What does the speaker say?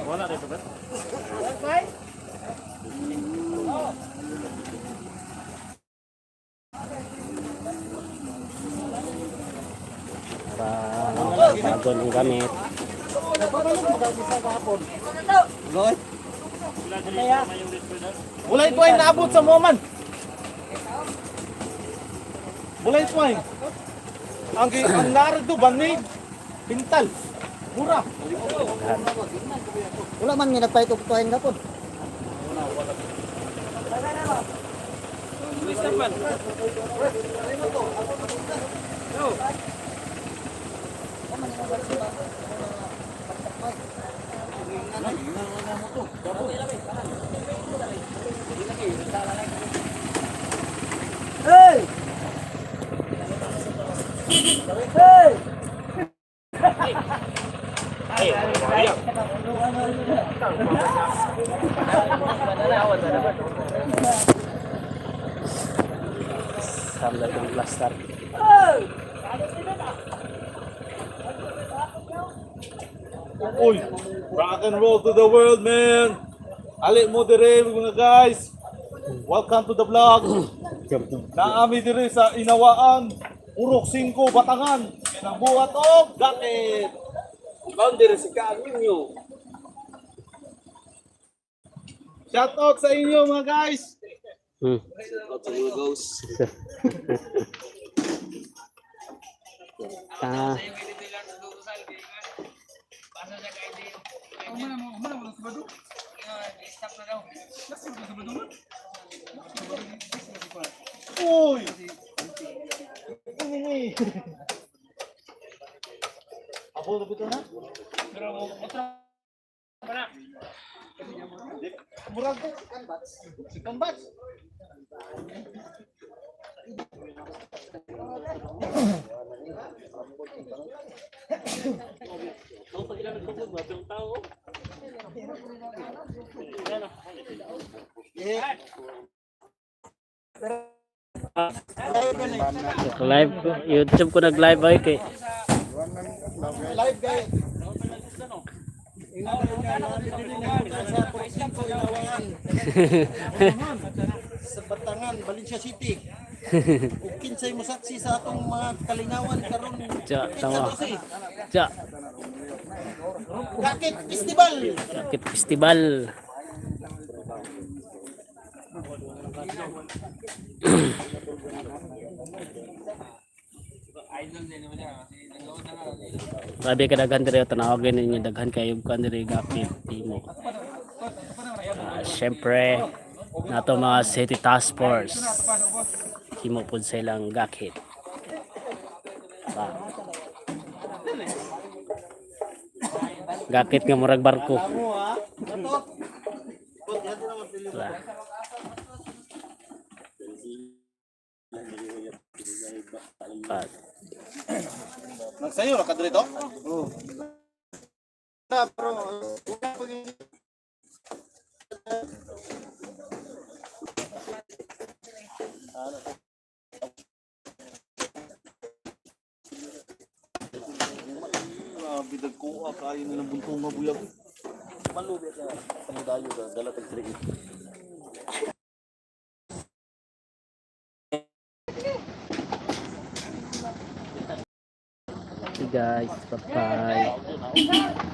Wala rin ba? Para bago ng gamit. Bulay twine naabot sa moman. Bulay twine. Ang nardo banig pintal. Mura. Wala man nga nagpalit og tuwain gapon. Hey! Hey! Samla itong plaster. Uy, rock and roll to the world, man. Ali mo dire mga guys. Welcome to the vlog. Naami dire sa Inawaan, Urok 5, Batangan. Nagbuhat og gakit. Boundary si Kaaminyo. Shout out sa inyo mga guys. Out sa mga ghosts. Ah, Uy. Uy. Abo na bitaw na? Murag to. Second batch. Live ko, YouTube ko nag-live ay kay. Live guys. Sa Purok 5, Inawaan. Sa Batangan, Valencia City. Ug kinsay mosaksi sa atong mga kalingawan karon. Tsa, tawa. Tsa, Gakit Festival. Sakit Festival. Grabe ka daghan diri, tanawagin ninyo daghan kayo kan diri gapit timo. Ah, syempre nato mga city task force himo pud sa ilang gakit. Ba. Gakit nga murag barko. Ba. Ba. Nagsayo ra ka diri to? Oh. Pero Grabe dagko kayo nilang buntong nga buyag. Malubi ka. Pangidayo ka. Dala tag Hey guys, bye-bye.